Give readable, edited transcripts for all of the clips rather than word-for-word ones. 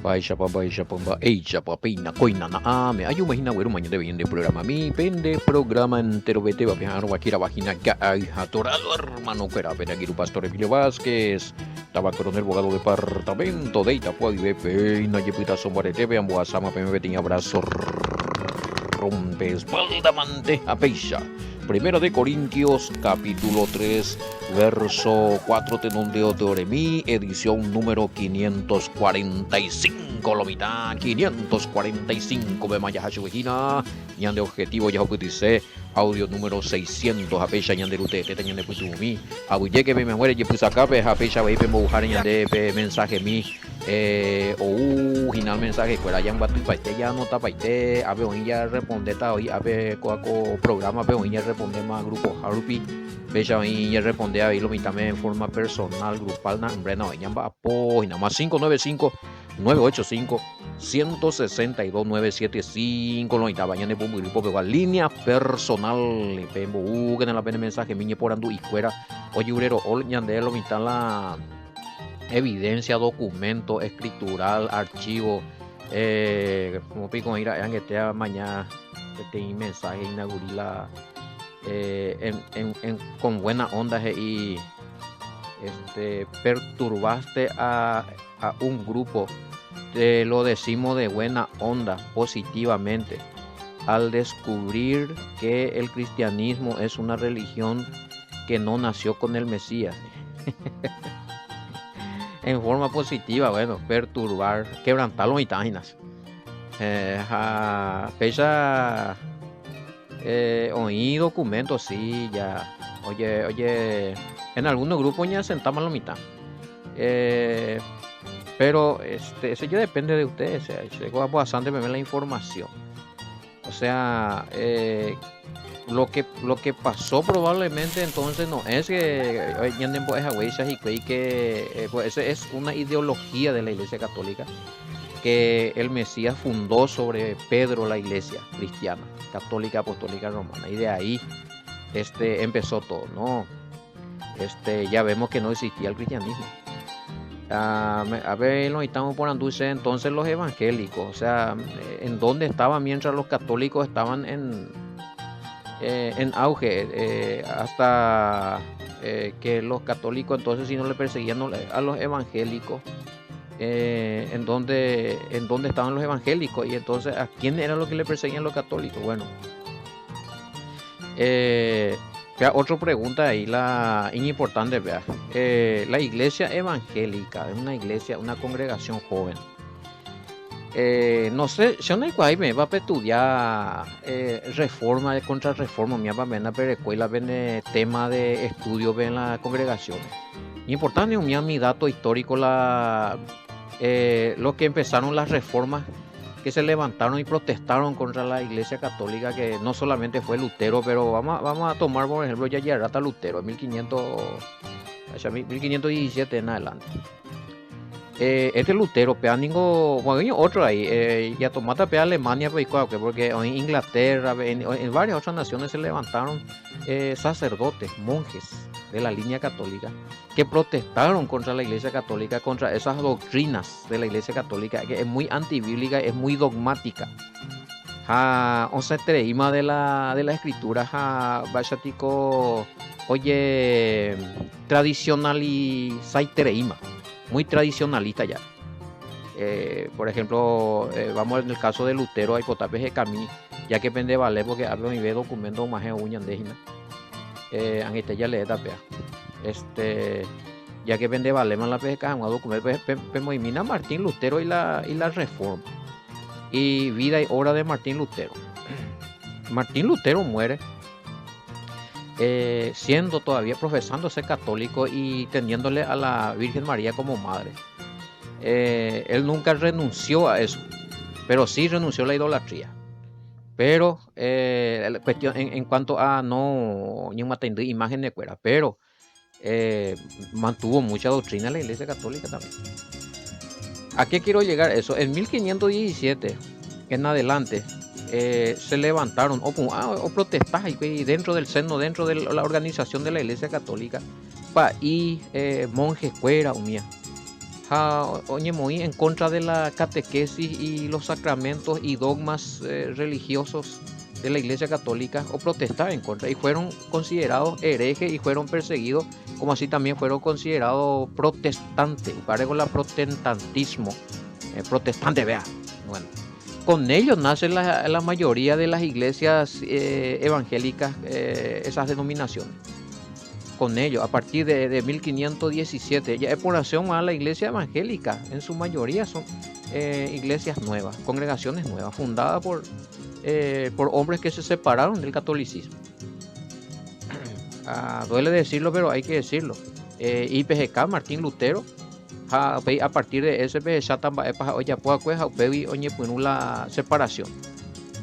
Mba'éichapa, mba'éichapa, mba'éichapa, péina kóina na'ãme ajúma hína guerúma ñandéve ñande programami, pende programa enterovetéva peha'arõva kérava hína Ka'ay ha Torado hermano-kuéra, pende angirũ Pastor Emilio Vázquez, táva Coronel Bogado departamento de Itapúa guive, péina jepytaso mbaretépe ambohasáma peẽme peteĩ abrazo rompe espalda mante ha péicha. Primera de Corintios capítulo 3 verso 4 tenonde oteoremi edición número 545 lo mitã 545 pe majaha chugui hína ñande objetivo jahupytyse audio número 600 ha péicha ñande Ru teetéta ñande pytyvõmi aguyjéke peime haguére jepysakápe ha péicha avei pembovuháre ñande pe mensajemi Eh, ou hína mensaje kuéra ñambyatypaite, ñaanotapaite, ápe oĩ jarrespondéta oĩ ápe kóa ko programa-pe oĩ ñarrespondéma grupo-ha rupi, péicha oĩ ñarresponde avei lo mitãme en forma personal, grupal, na'ỹmbrena oĩ ñamba'apo hína, más 595 985 162 975 lo oĩtava ñane pumbyry popegua línea personal pemboúkena la pene mensajemi ñeporandu'ikuéra ojeguerero'o ñande lo mitã la evidencia, documento escritural, archivo, eh, como piko oĩ ra'e angetea maña peteĩ mensaje inaguri la eh, en, en, en, con buena onda he'i este, perturbaste a, a un grupo, te lo decimos de buena onda, positivamente, al descubrir que el cristianismo es una religión que no nació con el Mesías. en forma positiva, bueno, perturbar, quebrantar los itáginas. Eh, ha péicha eh, oĩ documento, sí, ya. Oye, oye, en algunos grupos ya sentamos la mitad. Eh, pero este, eso ya depende de ustedes. O sea, yo bastante me la información. O sea, eh, lo que, lo que pasó probablemente entonces no es que que eh, pues esa es una ideología de la Iglesia Católica que el Mesías fundó sobre Pedro la Iglesia cristiana, católica, apostólica romana, y de ahí este, empezó todo, ¿no? Este, ya vemos que no existía el cristianismo. Ah, a ver, nos estamos por anduce entonces los evangélicos, o sea, ¿en dónde estaban mientras los católicos estaban en, eh, en auge? Eh, hasta eh, que los católicos entonces si no le perseguían a los evangélicos, ¿en, dónde, ¿en dónde estaban los evangélicos? Y entonces, ¿a quién era lo que le perseguían los católicos? Bueno, eh, otra pregunta ahí, la importante, vea. Eh, la iglesia evangélica es una iglesia, una congregación joven. Eh, no sé, yo no hay me va a estudiar eh, reforma, contra reforma, mi papá pero escuela viene tema de estudio en las congregaciones. Importante, mi, mi dato histórico, la, eh, lo que empezaron las reformas que se levantaron y protestaron contra la Iglesia Católica, que no solamente fue Lutero, pero vamos a, vamos a tomar por ejemplo ya Yarata Lutero, en 1500, 1517 en adelante. Eh, este Lutero, pea ningo, bueno, otro ahí, eh, ya tomata pea Alemania, pues, porque en Inglaterra, en, en varias otras naciones se levantaron eh, sacerdotes, monjes de la línea católica, que protestaron contra la Iglesia Católica, contra esas doctrinas de la Iglesia Católica, que es muy antibíblica, es muy dogmática. Ha osẽtereíma de la, de la escritura ha mba'éichatiko oje tradicionalizaitereíma, muy tradicionalista ya. Eh, por ejemplo, eh, vamos en el caso de Lutero, aipotápe hekami, ya que pende vale porque ápe oĩve documento og̃uahẽ ou ñande hína. Eh, ag̃aite jaleéta péa. Este, ya que pende valéma la peheka hag̃ua documento, pe, pe, pemoĩmína Martín Lutero y la, y la Reforma. Y vida y obra de Martín Lutero. Martín Lutero muere eh, siendo todavía profesándose católico y teniéndole a la Virgen María como madre. Eh, él nunca renunció a eso, pero sí renunció a la idolatría. Pero, eh, cuestión, en, en cuanto a no ñemataindy imágenes kuéra, pero eh, mantuvo mucha doctrina la Iglesia Católica también. ¿A qué quiero llegar eso? En 1517 en adelante eh, se levantaron o, ah, o protestas y dentro del seno, dentro de la organización de la Iglesia Católica, pa'i, eh, monjes kuéra umía. Ha oñemoĩ en contra de la catequesis y los sacramentos y dogmas religiosos de la Iglesia Católica, oprotesta en contra y fueron considerados herejes y fueron perseguidos, como así también fueron considerados protestantes, upévare con la protestantismo, protestante, vea, bueno, con ellos nace la, la mayoría de las iglesias evangélicas, esas denominaciones. Con ellos, a partir de, de 1517, ya es por acción a la iglesia evangélica, en su mayoría son iglesias nuevas, congregaciones nuevas, fundadas por hombres que se separaron del catolicismo. Ah, duele decirlo, pero hay que decirlo. IPGK, Martín Lutero, ha upéi a partir de ese pehecháta mba'épa ha'e ojapo va'ekue ha upégui oñepyrũ la separación.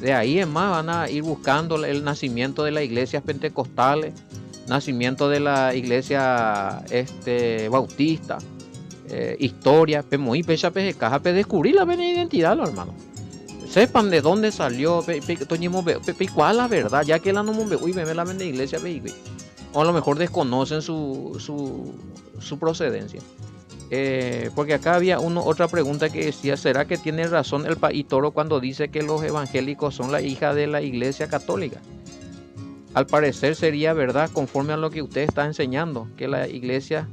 De ahí en más van a ir buscando el nacimiento de las iglesias pentecostales, nacimiento de la iglesia este, bautista, historia, pemoĩ péicha peheka ha pedescubrí la pene identidad, lo hermano. Sepan de dónde salió, toñemombe'u, peikuaa la verdad, ya que la nomombe'úi peve la pende iglesia peigui. O a lo mejor desconocen su procedencia. Porque acá había otra pregunta que decía, ¿será que tiene razón el Paí Toro cuando dice que los evangélicos son la hija de la Iglesia Católica? Al parecer sería verdad conforme a lo que usted está enseñando, que la Iglesia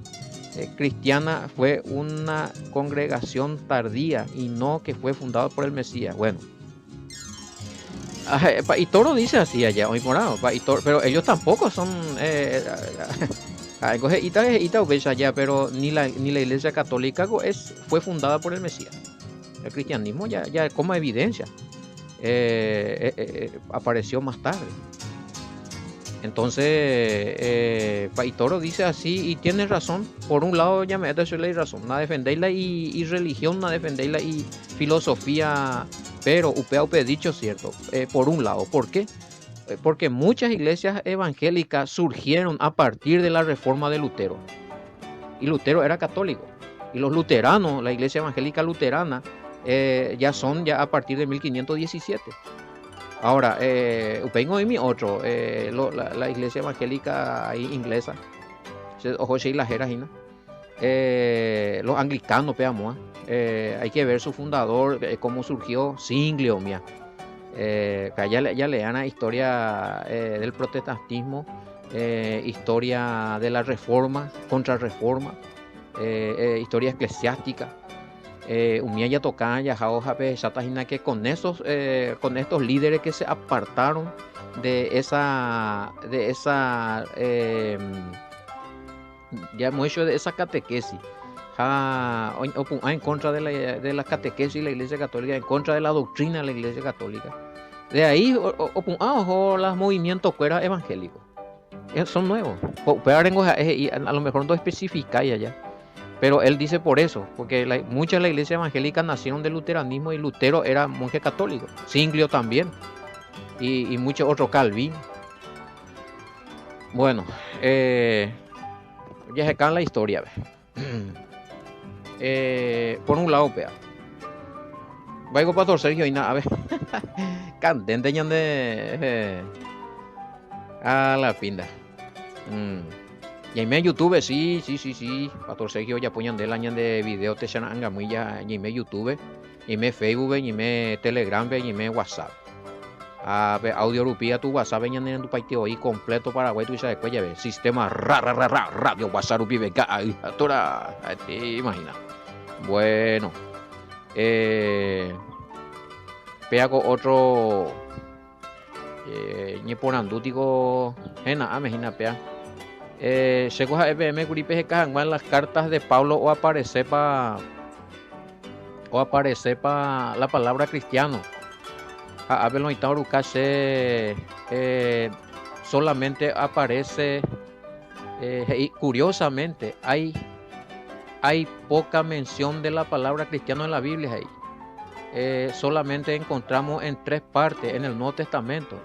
cristiana fue una congregación tardía y no que fue fundada por el Mesías. Bueno, y Toro dice así allá, hoy por pero ellos tampoco son... allá, pero ni la Iglesia Católica fue fundada por el Mesías. El cristianismo ya como evidencia apareció más tarde. Entonces, Toro dice así y tiene razón. Por un lado, ya me la razón. Na defendéis y religión, na defendéis y filosofía, pero upéa upe dicho cierto. Por un lado, ¿por qué? Porque muchas iglesias evangélicas surgieron a partir de la reforma de Lutero. Y Lutero era católico. Y los luteranos, la iglesia evangélica luterana, ya son ya a partir de 1517. Ahora, upéingo mi otro, la iglesia evangélica ahí inglesa, ojo, la eh, los anglicanos, peamos, hay que ver su fundador, cómo surgió, Zwinglio, mía. Ya lean la historia del protestantismo, historia de la reforma, contrarreforma, historia eclesiástica. Umía ya tocaban ya que con estos líderes que se apartaron de esa ya hemos hecho de esa catequesis en contra de la catequesis de la Iglesia Católica, en contra de la doctrina de la Iglesia Católica. De ahí o los movimientos fuera evangélicos. Son nuevos. A lo mejor no especifica allá. Pero él dice por eso, porque muchas de la iglesia evangélica nacieron del luteranismo y Lutero era monje católico. Zwinglio también. Y muchos otros, Calvin. Bueno, ya se cae la historia. Por un lado, pea. Vaigo Pastor Sergio y a ver. Candente de a la pinda. Y en YouTube, sí. Pastor Sergio ya ponían de la de video te ya y YouTube, y me Facebook, y me Telegram, y me WhatsApp. A ver, audio rupia tu WhatsApp en tu país hoy completo Paraguay tu sabes ya ve sistema ra ra ra ra radio WhatsApp rupi venga ahí te imagina. Bueno, péaco otro ñeporandútico hena amejina pea. Chéko ha'e peẽme kuri peheka hag̃ua las cartas de Pablo o aparece pa la palabra cristiano. Ha ápe oĩta oruka che solamente aparece curiosamente hay poca mención de la palabra cristiano en la Biblia ahí. Solamente encontramos en tres partes en el Nuevo Testamento.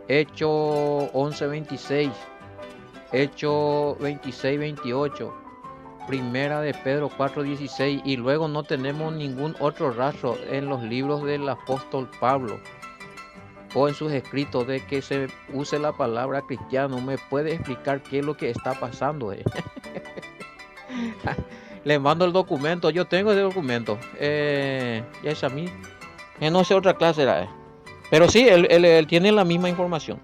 Hecho 11:26, Hecho 26:28, Primera de Pedro 4:16 y luego no tenemos ningún otro rastro en los libros del apóstol Pablo o en sus escritos de que se use la palabra cristiano. ¿Me puede explicar qué es lo que está pasando? Le mando el documento, yo tengo ese documento. Eh, jahechami. Eh, no sé otra clase era. Pero sí, él, él, él tiene la misma información.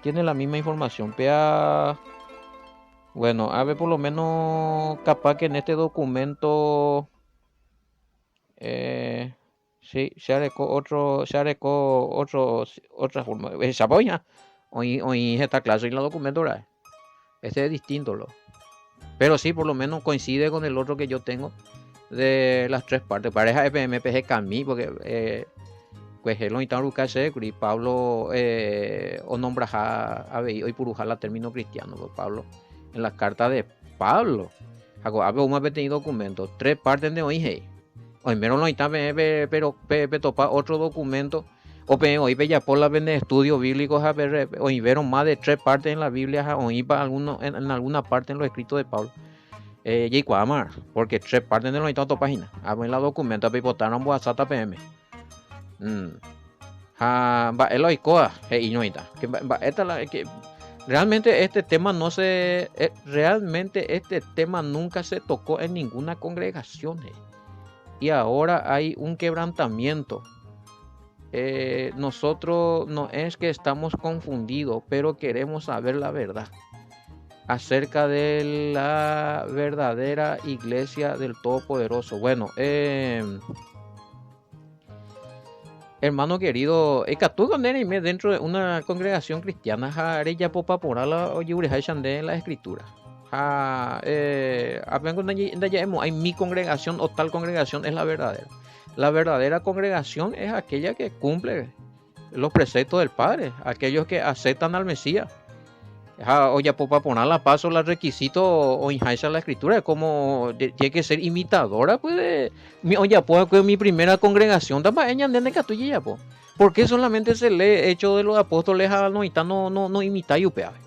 Tiene la misma información. Pea. Bueno, a ver, por lo menos capaz que en este documento. Eh, sí, se arecó otro, se arecó otro, otra forma. Esa poña. Hoy, hoy esta clase y la documento, ¿verdad? Este es distinto, lo. Pero sí, por lo menos coincide con el otro que yo tengo de las tres partes. Pareja FMPG Cami, porque eh, pues lo y Pablo eh, o nombra a hoy la término cristiano, pues Pablo, en la carta de Pablo. Ape uma peteĩ documento, tres partes de oĩ he'i. Oimérõ loĩta peẽ pero petopa otro documento o peẽ oĩ pejapo la pende estudio bíblico ha oĩvérõ más de tres partes en la Biblia ha oĩpa alguno, en, en alguna parte en los escritos de Pablo. Eh, jaikuaáma, porque tres partes de loĩta otopa hína. Ape la documento peipotárõ ambohasáta peẽme. Mm. Ha mba'e la oikóva he'i ñoĩta. Que mba'éta la que realmente este tema no se eh, realmente este tema nunca se tocó en ninguna congregación. Eh. Y ahora hay un quebrantamiento. Eh, nosotros no es que estamos confundidos, pero queremos saber la verdad acerca de la verdadera iglesia del Todopoderoso. Bueno, eh, hermano querido, ikatu nde reime dentro de una congregación cristiana ha rejapopa porã la ojegureháicha nde en la escritura. Ha eh, apengo ndaja'emo'ãi mi congregación o tal congregación es la verdadera. La verdadera congregación es aquella que cumple los preceptos del Padre, aquellos que aceptan al Mesías. Ha ojapopa porã la paso la requisito oĩháicha la escritura, como tiene que ser imitadora pues de mi ojapo va'ekue mi primera congregación ta mba'e ñande ndaikatúi jajapo. ¿Por qué solamente se lee Hechos de los Apóstoles ha noĩta no no no imitái upévape?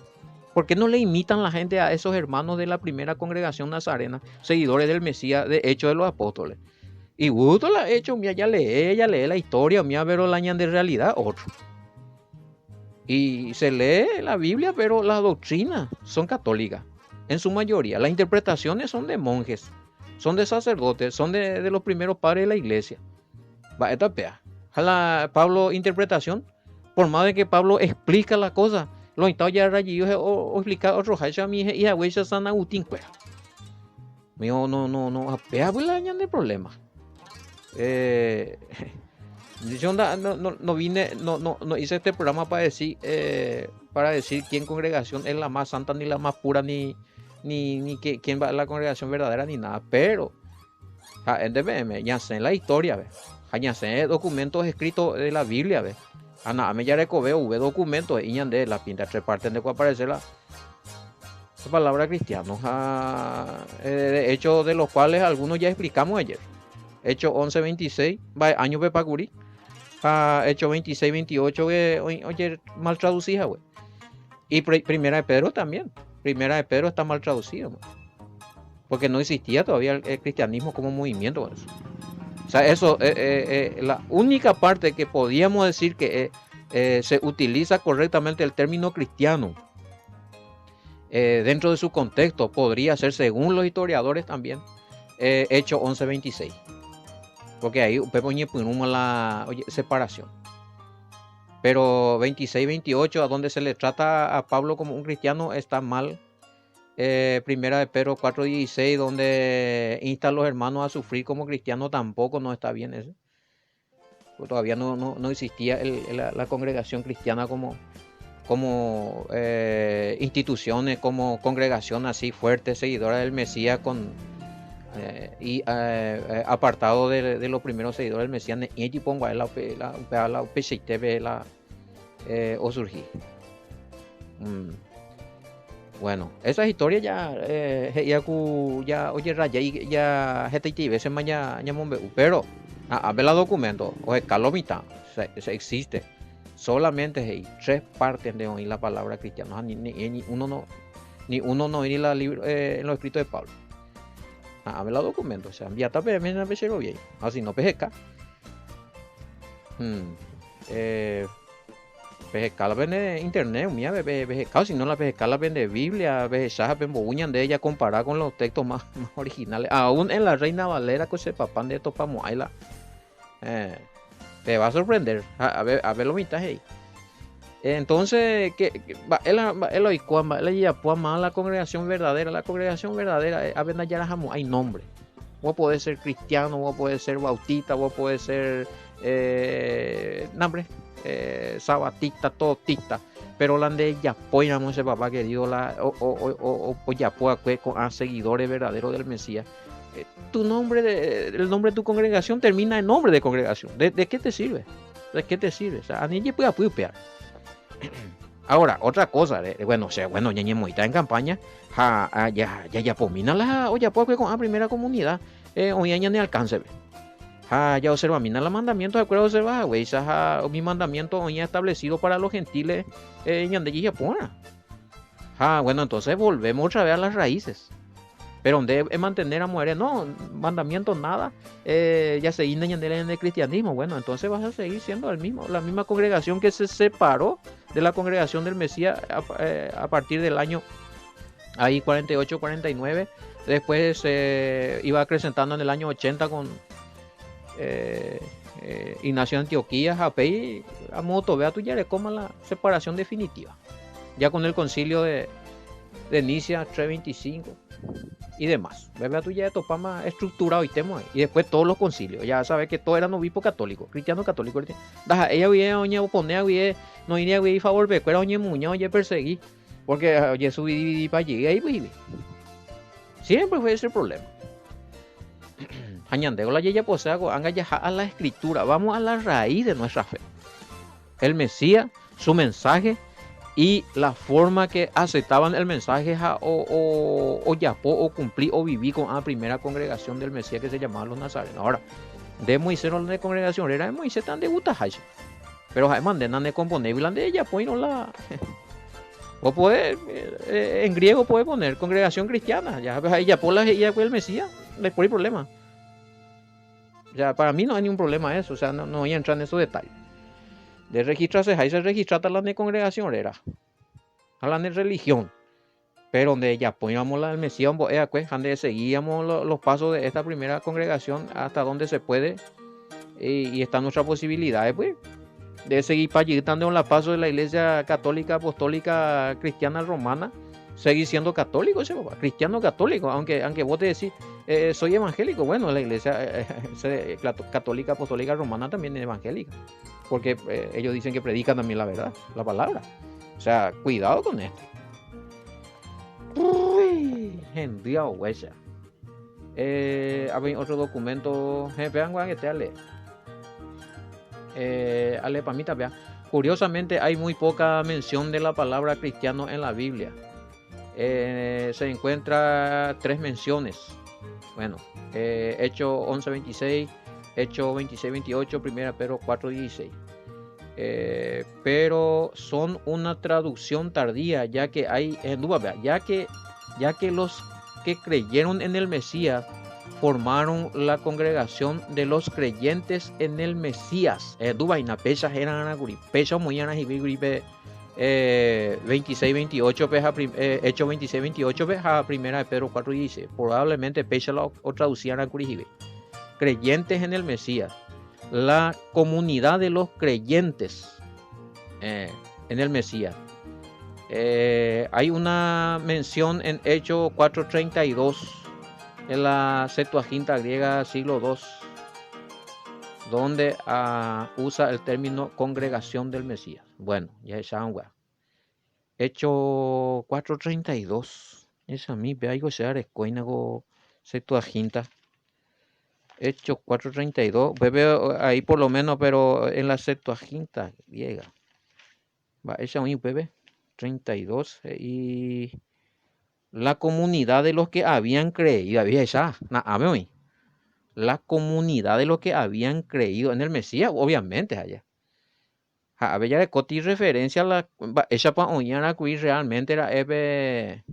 ¿Por qué no le imitan la gente a esos hermanos de la primera congregación nazarena, seguidores del Mesías de Hechos de los Apóstoles? Igusto la hecho, mira, ya lee, ya lee la historia, mira, pero la ñande realidad otro. Y se lee la Biblia, pero las doctrinas son católicas, en su mayoría. Las interpretaciones son de monjes, son de sacerdotes, son de, de los primeros padres de la iglesia. Va, esta pea. La Pablo interpretación, por más de que Pablo explica la cosa, lo ya o, o explica otro hacha mi hija San Agustín cuera. No, no, no, no, apea pues la de problema. Eh, yo no, no, no, vine, no, no, no hice este programa para decir, eh, para decir quién congregación es la más santa, ni la más pura, ni, ni, ni quién va a la congregación verdadera, ni nada. Pero, en ya sé la historia, ve. Ya sé documentos escritos de la Biblia, ve. Ana, me ya recoveo, ve documentos, y de la pinta tres partes de aparece la, la palabra cristiano. Eh, de hecho, de los cuales algunos ya explicamos ayer. Hecho 11.26, año pepakuri. Hecho 26.28, oye, mal traducida, güey. Y primera de Pedro también. Primera de Pedro está mal traducido, porque no existía todavía el, cristianismo como movimiento. O sea, eso, eh, eh, eh, la única parte que podíamos decir que se utiliza correctamente el término cristiano dentro de su contexto podría ser, según los historiadores también, Hecho 11.26. Porque ahí upépe la separación. Pero 26-28, a donde se le trata a Pablo como un cristiano, está mal. Eh, primera de Pedro 4.16, donde insta a los hermanos a sufrir como cristianos, tampoco no está bien eso. Pues todavía no, no, no existía el, la, la, congregación cristiana como, como eh, instituciones, como congregación así fuerte, seguidora del Mesías con, eh, y eh, eh, apartado de, de, los primeros seguidores del Mesías, y pongo la la la la eh, o surgí. Mm. Bueno, esa historia ya eh, ya ku ya oye raya ya hetaite veces ma ya ñamombe'u, pero a, a ver la documento o lo mitad se, se existe solamente hay tres partes de oír la palabra cristiano, ni, ni, ni uno no ni uno no ni la libro eh, en los escritos de Pablo. A ver la documento, o sea, ya está bien, así no pejeca. Hmm. Eh, Peheka la pende internet umíva peheka, si no la peheka la pende Biblia, pehecha ha pembovu ñande jacompara con los textos más, más originales. Aún en la Reina Valera ko che papá nde topamo'ãi la eh, te va a sorprender. A ver, a ver lo mitad he'i. Entonces, que mba'e la mba'e la oikóva, mba'e la jejapóva más la congregación verdadera, la congregación verdadera eh, ave ndajarahamo'ãi nombre. Vos podés ser cristiano, vos podés ser bautista, vos podés ser eh, nombre, eh, sabatista, totista. Pero la ndejapóiramo che papá querido, la o, o, o, o, ojapo va'ekue ko'ã seguidores verdaderos del Mesías. Eh, tu nombre, de, el nombre de tu congregación termina en nombre de congregación. ¿De, de qué te sirve? ¿De qué te sirve? O sea, ani jepy'apy upéva. Ahora, otra cosa, eh, bueno, o sea, bueno, ñañemoĩta en campaña ha ha ja jajapomína la ojapo va'ekue ko'ã primera comunidad eh, oĩva ñane alcance-pe. Ha jaobservamína la mandamiento ha'ekuéra oobserva haguéicha ha umi mandamiento oĩva establecido para los gentiles eh, ñande jejapórã. Ha bueno, entonces volvemos otra vez a las raíces. Pero nde emantenéramo ere, no, mandamiento nada, eh, ya seguís ñande en el cristianismo, bueno, entonces vas a seguir siendo el mismo, la misma congregación que se separó de la congregación del Mesías a, eh, a partir del año ahí 48, 49, después se eh, iba acrecentando en el año 80 con eh, eh, Ignacio de Antioquía, Japey, a modo vea tu coma la separación definitiva. Ya con el concilio de, de Nicia 325 y demás. Vea tu ya topa más estructurado y tema. Y después todos los concilios. Ya sabes que todos eran obispos católicos, cristianos católicos. Daja, ella hubiera oña oponea, hubiera, no iría hubiera favor, era oña muña, oye perseguí. Porque oye subí para allí, ahí pues. Siempre fue ese el problema. Ha ñandéko la jajaposéva ko'ág̃a jaha a la escritura, vamos a la raíz de nuestra fe. El Mesías, su mensaje y la forma que aceptaban el mensaje ha o, o, ojapo, ocumpli, ovivi ko'ã primera congregación del Mesías que se llamaba los Nazarenos. Ahora, nde Moisés no de congregación réra de Moisés tan ndegustaháicha. Pero ha'éma nde nanekomponéigui la ndejapóirõ la Vos podés, eh, en griego podés poner congregación cristiana, ya ha'e ijapo la he'i va'ekue el Mesías, ndaipóri problema. Ya, para mí no hay ningún problema eso, o sea, no, no voy a entrar en esos detalles. De registrarse, ahí se registrata la de congregación réra, ha la de religión. Pero donde ya poníamos la del Mesías ombo'e va'ekue, ha donde seguíamos los pasos de esta primera congregación hasta donde se puede y, y está nuestra posibilidad, pues, de seguir pa jey la paso de la Iglesia Católica Apostólica Cristiana Romana, seguir siendo católico, ese papá, cristiano católico, aunque, aunque vos te decís, eh, soy evangélico, bueno, la Iglesia eh, Católica Apostólica Romana también es evangélica, porque eh, ellos dicen que predican también la verdad, la palabra. O sea, cuidado con esto. Uy, hendy oguécha. Eh, avei otro documento, péango angete ale. Eh, alepamíta pea. Curiosamente hay muy poca mención de la palabra cristiano en la Biblia. Eh, se encuentra tres menciones. Bueno, eh, Hecho 11.26, Hecho 26.28, Primera Pedro 4.16. Eh, pero son una traducción tardía, ya que hay, en duda, ya que, ya que los que creyeron en el Mesías formaron la congregación de los creyentes en el Mesías. Eh, duvaina, péicha héra kuri, péicha omoĩ'arã hikuái pe 26, 28 pe ha eh, Hecho 26, 28 pe ha Primera de Pedro 4, 16. Probablemente péicha la otraducí'arã kuri hikuái. Creyentes en el Mesías. La comunidad de los creyentes eh, en el Mesías. Eh, hay una mención en Hecho 4.32 en la Septuaginta griega siglo II, donde uh, usa el término congregación del Mesías. Bueno, ya es Hecho 4.32. Esa mi, ve algo se ko Septuaginta. Hecho 4.32. Veo ahí por lo menos, pero en la Septuaginta griega. Va, esa oĩ upépe 32 y la comunidad de los que habían creído, había esa, na, la comunidad de los que habían creído en el Mesías, obviamente allá. Ha ave jarekóti referencia la mba'éichapa oĩ'arãkuri realmente ra'e pe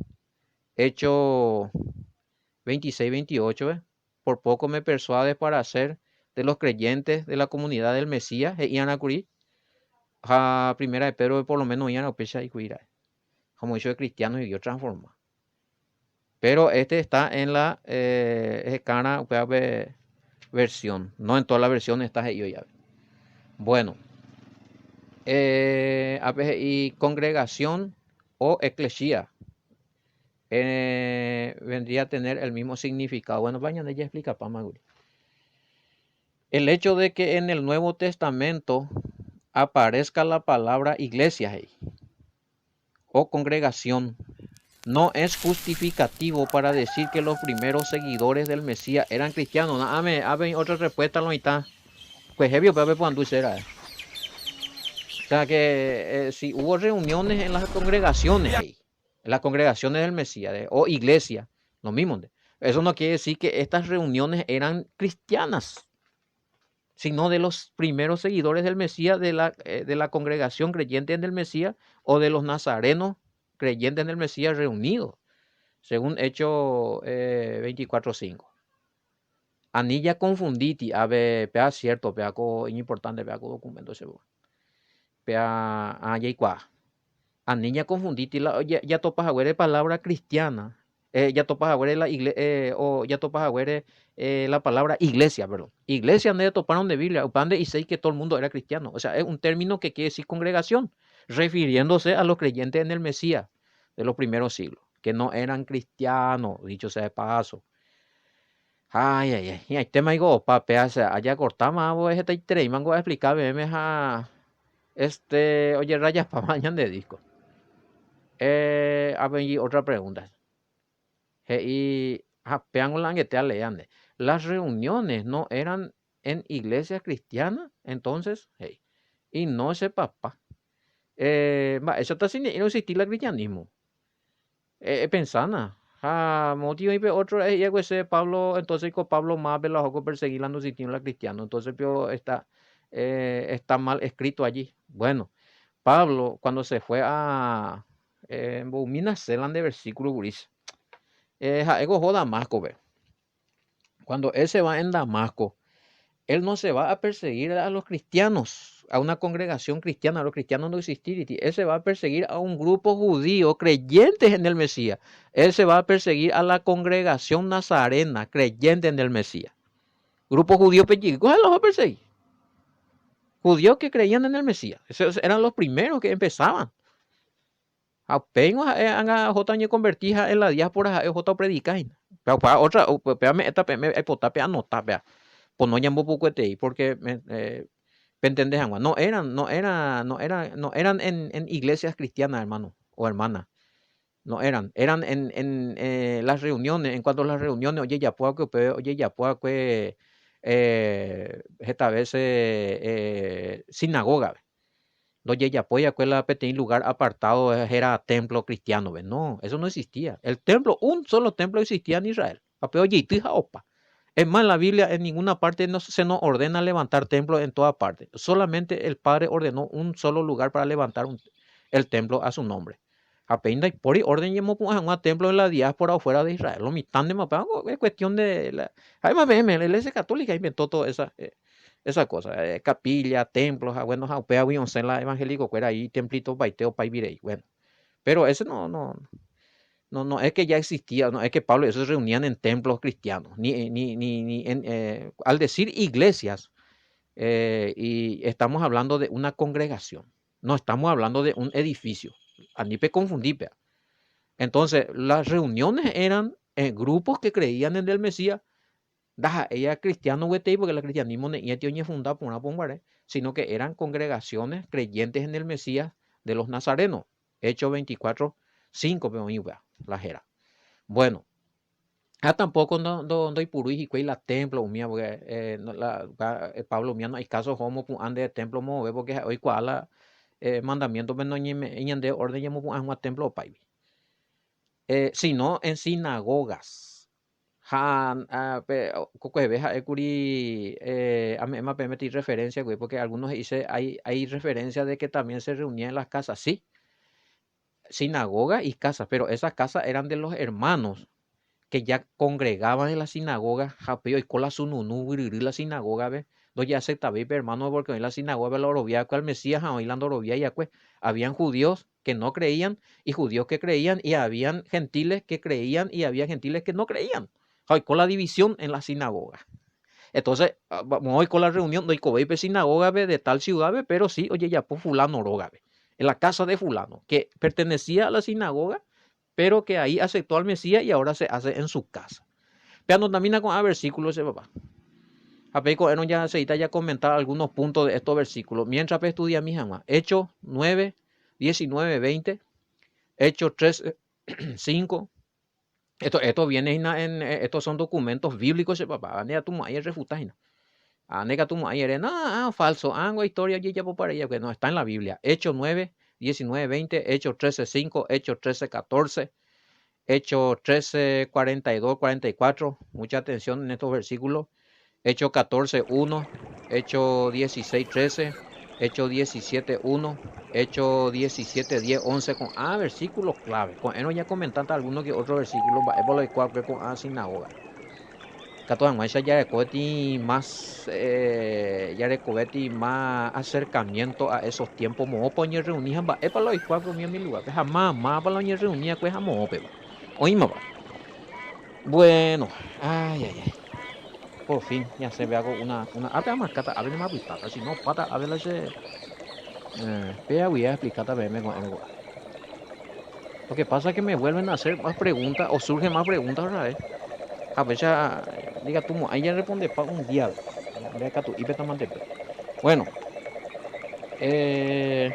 Hecho 26, 28, por poco me persuades para ser de los creyentes de la comunidad del Mesías, he'i'arãkuri. Ha Primera de Pedro por lo menos oĩarã upéicha ikuira'e. Ha omoĩ chupe cristiano y otransforma. Pero este está en la ehekárã upévape versión. No en todas las versiones está he'i oiápe. Bueno, ápe he'i congregación o eclesía. Vendría a tener el mismo significado. Bueno, pa ñande jaexplicapáma kuri. El hecho de que en el Nuevo Testamento aparezca la palabra iglesia he'i o congregación no es justificativo para decir que los primeros seguidores del Mesías eran cristianos. Na'ãme, ápe otra respuesta lo mitã. Kuehe upéva peporandu che ra'e. O sea que si hubo reuniones en las congregaciones he'i, en las congregaciones del Mesías o iglesia, lo mismo. Eso no quiere decir que estas reuniones eran cristianas, sino de los primeros seguidores del Mesías, de la congregación creyente en el Mesías o de los nazarenos creyentes en el Mesías reunidos, según Hechos 24.5. Ani jaconfundíti, ave, péa cierto, péa ko iñimportante, péa ko documento che péa jaikuaa. Ani ñaconfundíti la jatopa haguére palabra cristiana, jatopa haguére la igle, o jatopa haguére la palabra iglesia, perdón. Iglesia nde jatopárõ nde Biblia, upéva nde'iséi que todo el mundo era cristiano. O sea, es un término que quiere decir congregación, refiriéndose a los creyentes en el Mesías de los primeros siglos, que no eran cristianos, dicho sea de paso. Ay, ay, ay, hi'ãitéma piko opa péa che ajacortáma hetaitereíma aexplica peẽme ha este ojerrayapáma ñande disco. Ápe otra pregunta. He'i ha péango la angete alea nde. Las reuniones no eran en iglesias cristianas, entonces, he'i. Y no che papá. Mba'éichata si ne'ĩra oexistí la cristianismo. Epensána. Ha motĩ oĩ pe otro he'i che Pablo, entonces ko Pablo más pe la oho perseguir la no la cristiano. Entonces pio está mal escrito allí. Bueno, Pablo cuando se fue a mbovymi Zeland de versículo guris. Ha'e oho Damasco pe. Cuando él se va en Damasco, él no se va a perseguir a los cristianos, a una congregación cristiana, a los cristianos no existir. Él se va a perseguir a un grupo judío creyentes en el Mesías. Él se va a perseguir a la congregación nazarena creyente en el Mesías. Grupo judío ¿cuál los va a perseguir? Judíos que creían en el Mesías. Esos eran los primeros que empezaban. Ha upéingo ha'e ág̃a ohóta oñeconverti ha'e en la diáspora ha'e ohóta opredika hína. Péa otra péa me'ẽta peẽme aipota peanota péa pono ñambopukuetei porque pentende hag̃ua. No eran, no era, no era, no eran en iglesias cristianas, hermano o hermana. No eran, eran en las reuniones, en cuanto a las reuniones ojejapo upe ojejapo va'ekue heta veces sinagoga. Ndojejapói va'ekue la peteĩ lugar apartado era templo cristiano. No, eso no existía. El templo, un solo templo existía en Israel. Ha ojeity ha opa. Es más, en la Biblia en ninguna parte no, se nos ordena levantar templos en toda parte. Solamente el Padre ordenó un solo lugar para levantar el templo a su nombre. Ha pe ndaipóri orden ñemopu'ã hag̃ua templo en la diáspora o fuera de Israel. Lo mitãndema es cuestión de la... Además, la Iglesia Católica inventó toda esa cosa. Capilla, templos, bueno, upéva osẽ la evangélico kuéra ahí templito paite opaivirei. Bueno, pero ese no, no, no, no es que ya existía, no es que Pablo y eso se reunían en templos cristianos, ni, ni, ni, ni en, al decir iglesias, y estamos hablando de una congregación, no estamos hablando de un edificio. Ani peconfundí, pea. Entonces, las reuniones eran en grupos que creían en el Mesías, ella cristiano porque el cristianismo ni fundado por una sino que eran congregaciones creyentes en el Mesías de los nazarenos. Hechos 24, 5, la jera. Bueno, ah, tampoco no no no y la templo umía porque la, Pablo umía no hay caso homo ande templo mo porque hoy cuál la mandamiento no ñande orden ñemopu'ã templo paivi. Sino en sinagogas. Ha pe kokueve ha'ékuri ame'ẽma peẽme referencia porque algunos dicen hay referencia de que también se reunían en las casas. Sí, sinagoga y casas, pero esas casas eran de los hermanos que ya congregaban en la sinagoga, ha upéi oiko la sununu, la sinagoga, ve, Ndojeaceptavéi pe hermano porque oĩ la sinagoga-pe la orovia'ekue al Mesías ha oĩ la ndoroviai'akue. Habían judíos que no creían y judíos que creían y habían gentiles que creían y había gentiles que no creían. Ha oiko la división en la sinagoga. Entonces, moõ oiko la reunión, ndoikovéi pe sinagoga-pe de tal ciudad-pe, pero sí ojejapo fulano rógape, en la casa de fulano, que pertenecía a la sinagoga, pero que ahí aceptó al Mesías y ahora se hace en su casa. Peanotamína ko'ã versículo che papá. Ha pe ko'ẽrõ jaseíta jakomenta algunos puntos de estos versículos. Mientras pe estudiami hag̃ua. Hechos 9, 19, 20. Hechos 3, 5. Esto, esto viene hína en, estos son documentos bíblicos che papá. Ane katu mo'ãi errefuta hína. Ane katu mo'ãi ere, no, ah, falso, ángo historia ojejapopa rei va'ekue. No, está en la Biblia. Hechos 9, 19, 20, Hechos 13, 5, Hechos 13, 14, Hechos 13, 42, 44. Mucha atención en estos versículos. Hechos 14, 1, Hechos 16, 13, Hechos 17, 1, Hechos 17, 10, 11, ko'ã versículo clave. Ko'ẽrõ ñakomentáta alguno que otro versículo mba'épa la oikuaakue ko'ã sinagoga. Katu hag̃uáicha jarekóti más jarekovéti más acercamiento a esos tiempos moõpa oñerreuni ha mba'épa la oikuaakue umi umi lugar-pe ha máva mávapa la oñerreuniakue ha moõpeva. Oĩmapa? Bueno, ay, ay, ay. Por fin ñasẽ péva ko una, una ápe amarkáta, ápe ñamapytáta, si no opáta ápe la che péva guive aexplikáta peẽme ko'ẽrõ ko'ã. Lo que pasa es que me vuelven a hacer más preguntas o surgen más preguntas otra vez. Ha péicha ndikatumo'ãi jarespondepa un día-pe. Ndekatu'ípeta mante pe. Bueno, eh,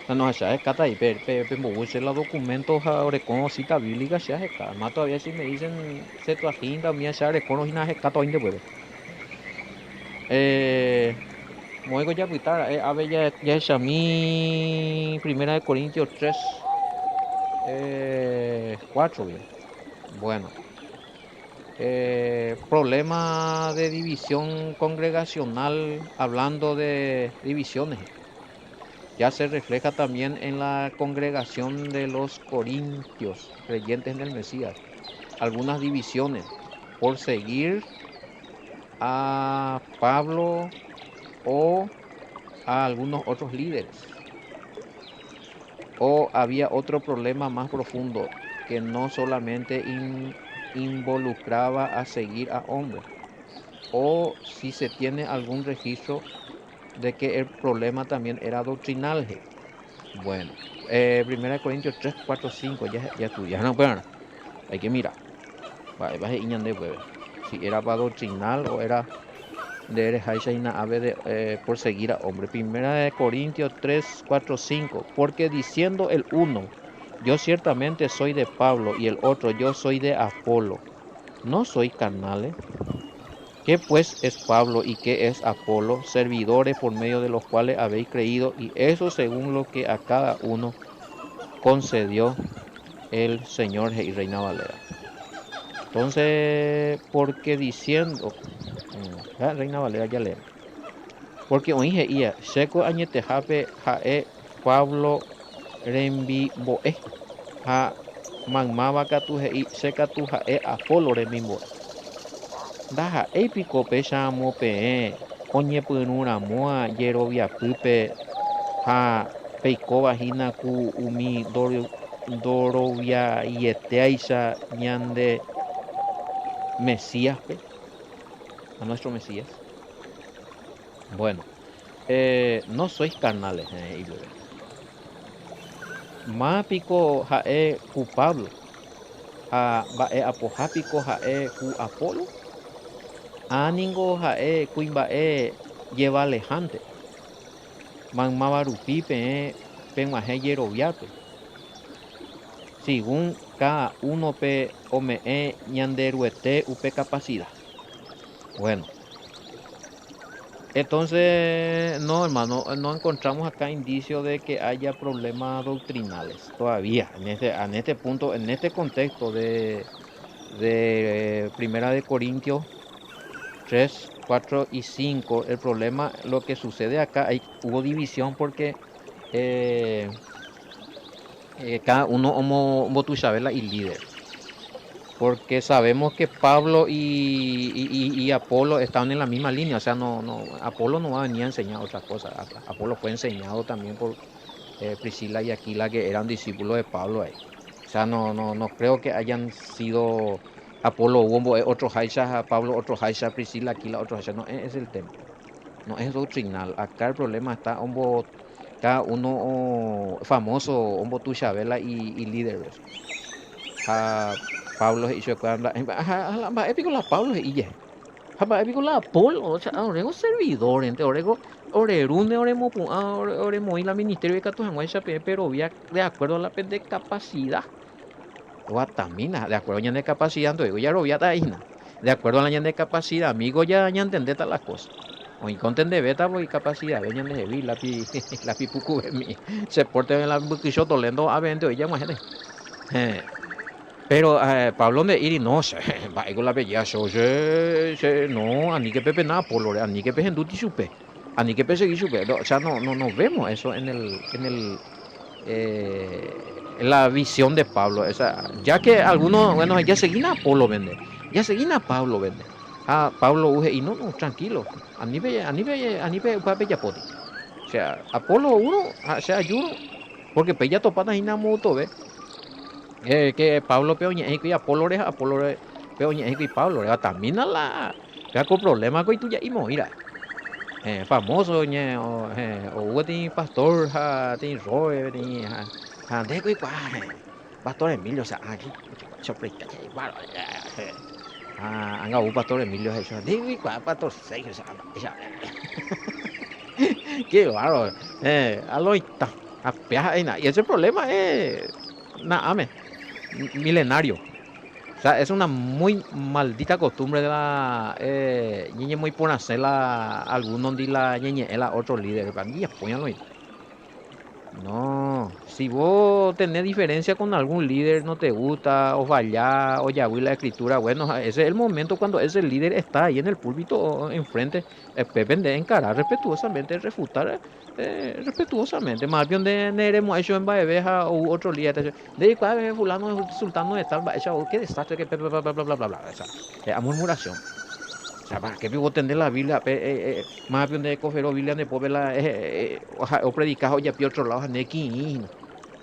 no che ahekáta ahí pe, pe, pembovu che la documento ha orekórõ cita bíblica che aheka. Más todavía si me dicen Septuaginta umía che arekórõ hína ahekáta oĩnte upépe. Eh, moõiko japyta ra'e ápe jahechami Primera de Corintios 3, eh, 4 gui. Bueno. Eh, problema de división congregacional, hablando de divisiones, ya se refleja también en la congregación de los corintios, creyentes en el Mesías, algunas divisiones por seguir a Pablo o a algunos otros líderes. O había otro problema más profundo que no solamente involucraba a seguir a hombres. O si se tiene algún registro de que el problema también era doctrinal. Bueno, Primera de Corintios 3, 4, 5, ya, ya estudiaron, pero hay que mirar. Mba'épa he'i ñande upépe. Si era pa doctrinal o era nde ereháicha hína ave de por seguir a hombre. Primera de Corintios 3, 4, 5. Porque diciendo el uno, yo ciertamente soy de Pablo, y el otro, yo soy de Apolo. ¿No sois carnales? ¿Qué pues es Pablo y qué es Apolo? Servidores por medio de los cuales habéis creído, y eso según lo que a cada uno concedió el Señor he'i Reina Valera. Entonces, porque diciendo, Reina Valera ya leemos. Porque oĩ he'íva, Chéko añetehápe ha'e Pablo rembimbo'e, ha maymáva katu he'i, Che katu ha'e Apolo rembimbo'e. Ndaha'éi piko péicharamo peẽ oñepyrũ ramóva jeroviapýpe ha peikóva hína ku umi ndoroviaietéaicha ñande Mesíaspe, a nuestro Mesías? Bueno, no sois carnales, he'i pype. Máva piko ha'e ku Pablo? Ha mba'e apoha piko ha'e ku Apolo? Ã ningo ha'e kuimba'e jevalehánte. Maymáva rupi peẽ peg̃uahẽ jeroviápe. Según cada uno-pe ome'ẽ Ñanderuete upe capacidad. Bueno. Entonces, no, hermano, no encontramos acá indicio de que haya problemas doctrinales todavía. En este punto, en este contexto de Primera de Corintios 3, 4 y 5, el problema, lo que sucede acá, hubo división porque cada uno ombotuichave la ilíder. Porque sabemos que Pablo y, y, y, Apolo estaban en la misma línea, o sea, no, no, Apolo no va a venir a enseñar otra cosa. Apolo fue enseñado también por eh, Priscila y Aquila, que eran discípulos de Pablo ahí. O sea, no, no, no creo que hayan sido Apolo hubo otro Haisha, Pablo otro Haisha, Priscila, Aquila otro Haisha. No es el tema. No es doctrinal. Acá el problema está hombo, cada uno famoso, hombo Chabela y, y líderes. Ha Pablo he'i chupekuéra ha mba'e piko la Pablo he'i jehe. Ha mba'e piko la Apolo, o sea, oréko servidorente, oréko ore rúnte oremopu'ã, oremoĩ la ministerio ikatu hag̃uáicha peẽ perovia de acuerdo a la pende capacidad. Guatamína, de acuerdo ñande capacidad ndoéiko jaroviáta hína. De acuerdo a la ñande capacidad amigo ya ñantendéta la cosa. Oĩ kontendevéta voi capacidad-ve ñandehegui lápi lápi pukuvemi. Che pórte la mbykycho tolendo avénte oĩ jag̃uahẽte. Héẽ. Péro Pablo nde'íri, No, che, mba'éiko la peje acho, che, che, no, aníke pepena Apólore, aníke pehendúti chupe, aníke pesegi chupe. O sea, no, no, no vemos eso en el, en el, eh, en la visión de Pablo. O sea, ya que algunos, bueno, ya seguína Apolo vende, ya seguína Pablo vende. Ha Pablo ou he'i, No, no, tranquilo, ani pe, ani pe, ani pe upéva pejapóti. O sea, Apolo oúrõ ha che ajúrõ, porque pe jatopáta hína amotove. Eh, que Pablo pe oñe'ẽ hikuái Apolo-re ha Apolo-re pe oñe'ẽ hikuái Pablo-re. Ha tamina la péva ko problema ko ituja'i moĩ ra'e. Eh, famoso ñe o, eh, ou peteĩ pastor ha peteĩ roe peteĩ ha, ha nde ko oikuaa eh, pastor Emilio o sea, ah, chopreita ha anga ou pastor Emilio he'i chupe, nde oikuaa pastor Sergio, o sea, mba'éicha Qué bárbaro. Eh, a lo ita. Ha péa ha'éina. Y ese problema es na'áme, milenario. O sea, es una muy maldita costumbre de la eh, ñeñemoĩporãse la alguno ndi la ñeñe'ẽ la otro líder. Ani japóña lo ita. No, si vos tenés diferencia con algún líder, no te gusta, o fallá, o yavy la escritura, bueno, ese es el momento cuando ese líder está ahí en el púlpito enfrente, depende de encarar respetuosamente, refutar eh, respetuosamente. Más bien de neremo hecho en mba'eve ha ou otro líder, de cuál fulano, sultano de tal, qué desastre, que bla bla bla bla bla bla, o sea, a murmuración. O sea, ¿para qué vos tenés la Biblia? Pe, eh, eh, más bien de coger Biblia de pobre la eh, eh, o predicar o ya otro lado, ne ki'ĩna.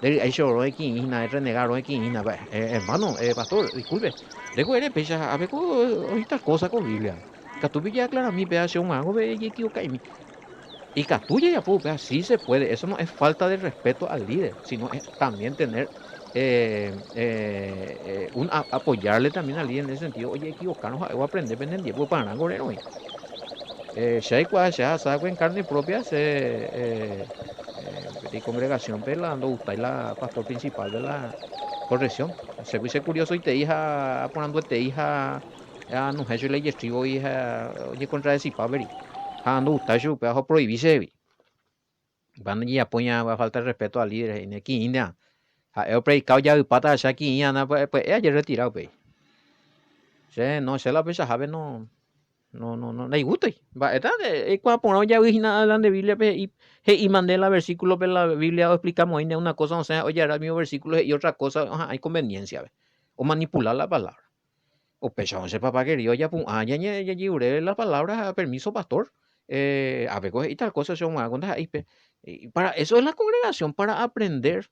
De ahí choró de ki'ĩna, renegar de ki'ĩna. Eh, hermano, eh, pastor, disculpe. De ko ere pecha, a ver ko esta cosa con Biblia. Katu ya aclara mi pe hace un algo ve equivocaimi. Y katu ya pe así se puede. Eso no es falta de respeto al líder, sino es también tener eh, eh, eh, un a, apoyarle también al líder en ese sentido. Oye, equivocarnos, o aprender pendiente, pues para gorero. Eh, che aikuaa che ahasákue en carne propia che eh, eh, peteĩ congregación-pe la ndogustái la pastor principal de la corrección. Che puse curiosoitei ha aporanduetei ha anohẽ che la ijestrívogui ha oñecontradecipáveri. Ha ndogustái chupe ha oprohibi chehegui. Upéva ndojejapói ña falta de respeto al líder he'íne ki'ĩnte'a. Ha'e opredika ojaypáta acha ki'ĩ ana pya'e ajerretira upéi. Che no, che la upeichahápe no no no no ndaigústoi. Mba'éta eikuaa porã ojavy hína la nde Bíbliape he'i he'íma nde la versículope la Biblia oexplika moĩne una cosa osẽ ha ojarra el mismo versículo he'i otra cosa oha'ã iconvenienciape. Omanipula la palabra. Upéicha che papá querido japu'ã jajerure la palabra ha permiso pastor. Eh, ápeko he'i tal cosa che og̃uahã ko ndaha'éipe. Para eso es la congregación, para aprender,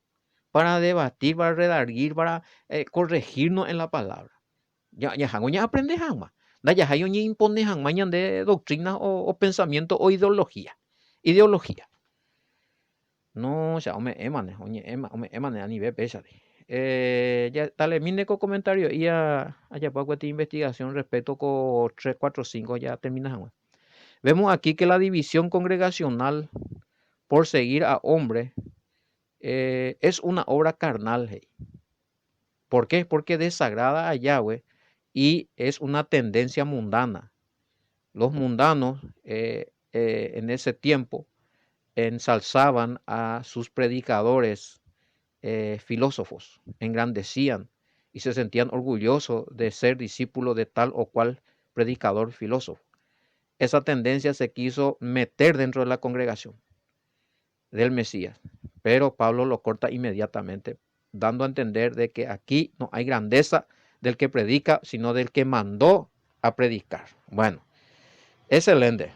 para debatir, para redarguir, para eh, corregirnos en la palabra. Jahávo ñaaprende hag̃ua. Ndajahái oñeimpone hag̃ua ñande doctrina o, o pensamiento o ideología. Ideología. No, cha ome'ẽmane, oñe'ẽma, ome'ẽmane anive péichate. Eh, ya, talemíne ko comentario ia ajapo peteĩ investigación respecto ko 3, 4, 5 ya termina hag̃ua. Vemos aquí que la división congregacional por seguir a hombre eh, es una obra carnal. Hey. ¿Por qué? Porque desagrada a Yahweh y es una tendencia mundana. Los mundanos eh, eh, en ese tiempo ensalzaban a sus predicadores eh, filósofos, engrandecían y se sentían orgullosos de ser discípulos de tal o cual predicador filósofo. Esa tendencia se quiso meter dentro de la congregación del Mesías, pero Pablo lo corta inmediatamente, dando a entender de que aquí no hay grandeza del que predica, sino del que mandó a predicar. Bueno, excelente.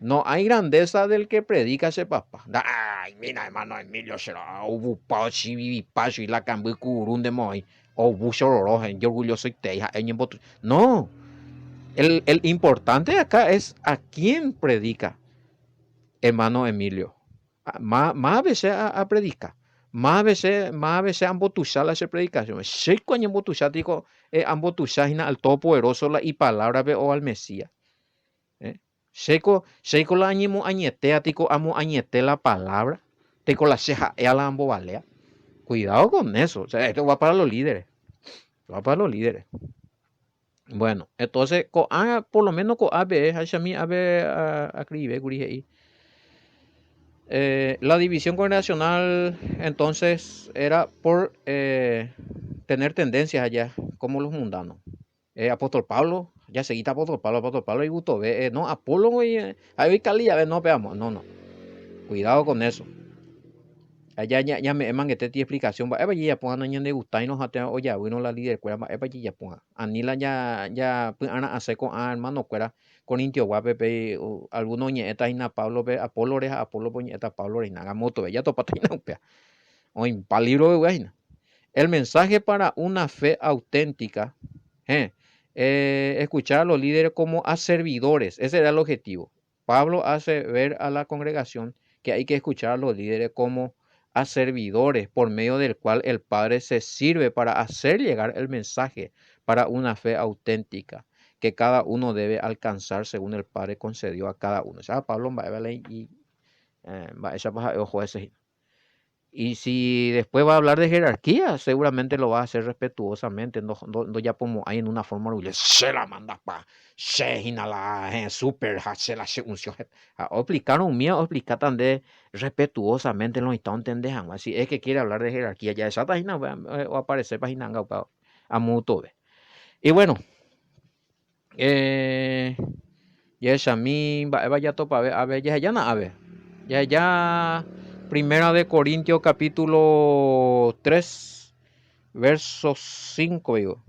No hay grandeza del que predica che papá. Nda'aimína hermano Emilio che ovupa ochivivipa chui la kamby kuru nde moĩ ovu chororo he'i orgullosoitei ha'e oñembotu. No, el, el importante acá es a quién predica, hermano Emilio. Ma, máve che apredica. Máve che, máve che ambotuicha la che predicación. Chéiko añembotuicha tiko eh, ambotuicha hína al Todopoderoso la ipalabra-pe o al Mesías. Eh? Chéiko, chéiko la añemoañetéa tiko amoañete la palabra, tiko la che ha'éa la ambovalea. Cuidado con eso. O sea, esto va para los líderes. Va para los líderes. Bueno, entonces ko'ág̃a por lo menos ko'ápe hachami ápe acribe kuri he'i. Eh, la división congregacional entonces era por eh, tener tendencias allá como los mundanos. Eh, apóstol Pablo, ya seguita apóstol Pablo, apóstol Pablo y gusto ve, eh, no, Apolo y eh, ahí calidad, no, veamos, no, no. Cuidado con eso. Allá ñame'ẽmangete explicación mba'épa jajapo nañandegustáirõ ha térã ojavýrõ la líder-kuéra mba'épa jajapo. Ani la japy'ara'ãse ko'ã hermano-kuéra Corintio-guápe pe alguno oñe'ẽta hína Pablo-pe Apolo-re ha Apolo-pe oñe'ẽta Pablo-re hína. Gamotove jatopáta hína upéva. Oĩmba libro-pegua hína. El mensaje para una fe auténtica, eh, eh, escuchar a los líderes como a servidores, ese era el objetivo. Pablo hace ver a la congregación que hay que escuchar a los líderes como a servidores por medio del cual el Padre se sirve para hacer llegar el mensaje para una fe auténtica que cada uno debe alcanzar según el Padre concedió a cada uno. O sea, Pablo y eh, y si después va a hablar de jerarquía, seguramente lo va a hacer respetuosamente, no, no, no ya como hay en una forma orgullosa, se la manda pa, se la eh, super, se la se unción. Explicaron mío, explicar también respetuosamente lo está entender Si es que quiere hablar de jerarquía, ya esa página va a aparecer página a muto. Y bueno, eh, jahechami mba'épa jatopave ave jahejána ave. Jaheja Primera de Corintios capítulo 3, verso 5, digo.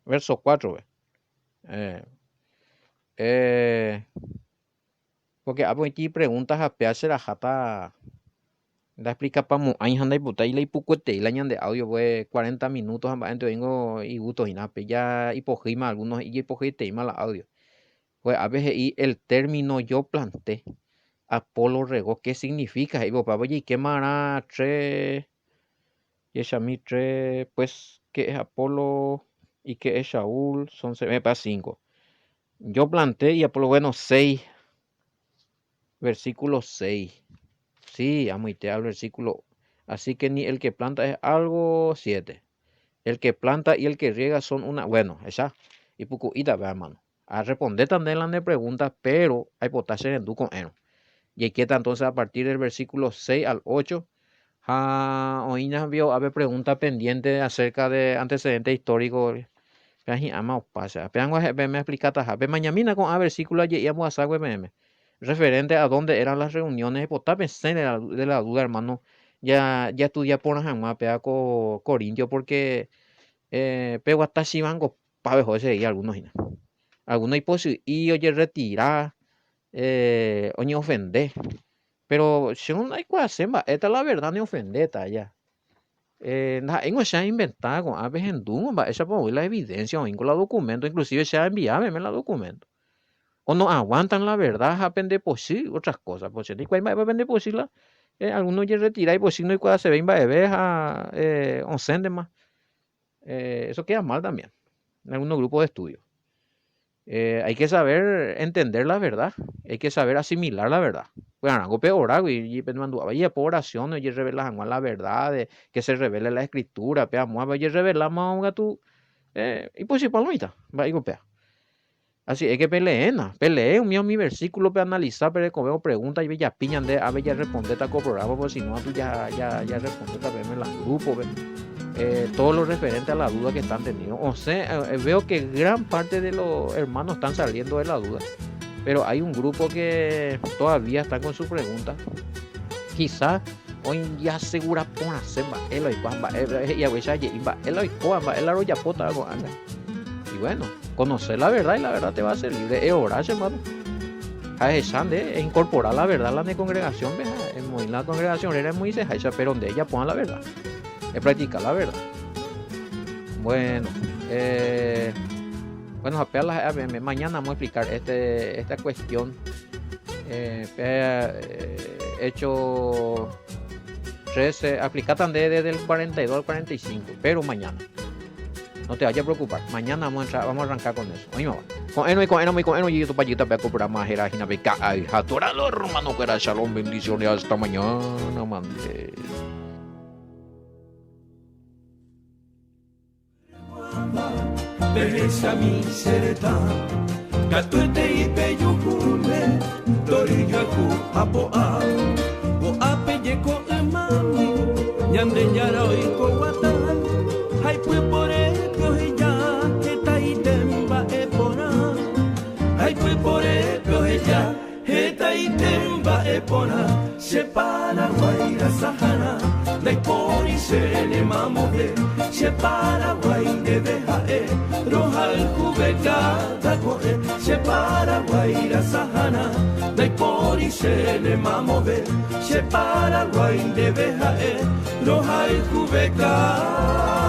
Verso 4, ve. Eh, eh, porque ápe oĩti pregunta ha péa che raháta ndaexplicapamo'ãi ha ndaipotái la ipukuetei la ñande audio pues 40 minutos ha mba'énte oĩngo igusto hína pe ja ipohýima algunos ijepohyeteíma la audio. Pues ápe he'i el término yo planté, Apolo regó, ¿qué significa? He'i upéva ojeikémarã tres jechami tres, pues qué es Apolo y qué es Saúl, son me parece cinco. Yo planté y Apolo, bueno, 6, versículo 6. Sí, amoite al versículo. Así que ni el que planta es algo, 7. El que planta y el que riega son una. Bueno, esa. Ipuku'íta, hermano. A responder también la de preguntas, pero hay potaje en con eno. Y aquí está entonces a partir del versículo 6 al 8. Ha oĩna vio ave pregunta pendiente acerca de antecedentes históricos. Ama pasa. Me explicata pe mañamina con a versículo a referente a dónde eran las reuniones pota pensé de la, de la duda hermano ya ya estudia por hag̃ua péa ko Corintio porque eh, pe guata chivango pave ese algunos hína. Algunos ipochy'i ojerretira eh, oñeofende pero che ndaikuaase mba'éta la verdad neofendéta ya. Eh, ndaha'éingo che ainventa ko'ã pehendúngo mba'éichapa oĩ la evidencia oĩngo la documento inclusive che aenviámeme la documento o no aguantan la verdad ha pendepochy otras cosas pues che ndaikuaái mba'épa pendepochy la eh, algunos ojerretira ipochy ndoikuaasevéi mba'eve ha eh, osẽntema eh, eso queda mal también en algunos grupos de estudio. Eh, hay que saber entender la verdad, hay que saber asimilar la verdad. Bueno, pe oragui, pemandu'áva ijapo oración, ojerrevela hag̃ua la verdad, de que se revele la escritura, pe amóva ojerreveláma katu eh, ipochypalõita, mba'éiko péa. Así es que peleéna, pelee umi umi versículo pe analiza, pe rekove pregunta y japi ñande ave ya respondéta ko programa, porque si no tú ya ya ya respondéta peme la grupo, pe. Eh, todo lo referente a la duda que están teniendo. O sea, eh, veo que gran parte de los hermanos están saliendo de la duda, pero hay un grupo que todavía está con su pregunta. Quizá Oñeasegura porãse mba'e la oikóva, mba'e he'i haguéicha aje'i mba'e la oikóva, mba'e la rojapótava ko'ág̃a. Y bueno, conoce la verdad y la verdad te va a hacer libre. Eora che hermano. Ha ehecha nde, eincorpora la verdad la ne congregación-pe ha emoĩ la congregación réra emoĩseháicha, pero nde ejapóva la verdad. Epractica la verdad. Bueno, eh, bueno, ha péa la ha'e peẽme. Mañana vamos a explicar este, esta cuestión. Eh, péa eh, hecho 13, aplicáta nde desde el 42 al 45, pero mañana. No te vayas a preocupar. Mañana vamos a entrar, vamos a arrancar con eso. Oĩmava. Ko'ẽrõ iko'ẽramo iko'ẽrõ jejetopa jýta pe ko programa héra hína pe ka'ay ha torado hermano kuéra shalom bendiciones hasta mañana mande. Pehechami che retã, katuetei pejuhúne tory joayhu ha po'a. Ko'ápe jeko ymágui Ñandejára oiko guata ha ipyporépe oheja hetaite mba'e porã. Ha ipyporépe oheja hetaite mba'e porã. Che Paraguái rasaharã ndaipóri che remamove. Che Paraguái ndéve ha'e rohayhuve káda ko'ẽ. Che Paraguái rasaharã ndaipóri che remamove. Che Paraguái ndéve ha'e rohayhuve káda.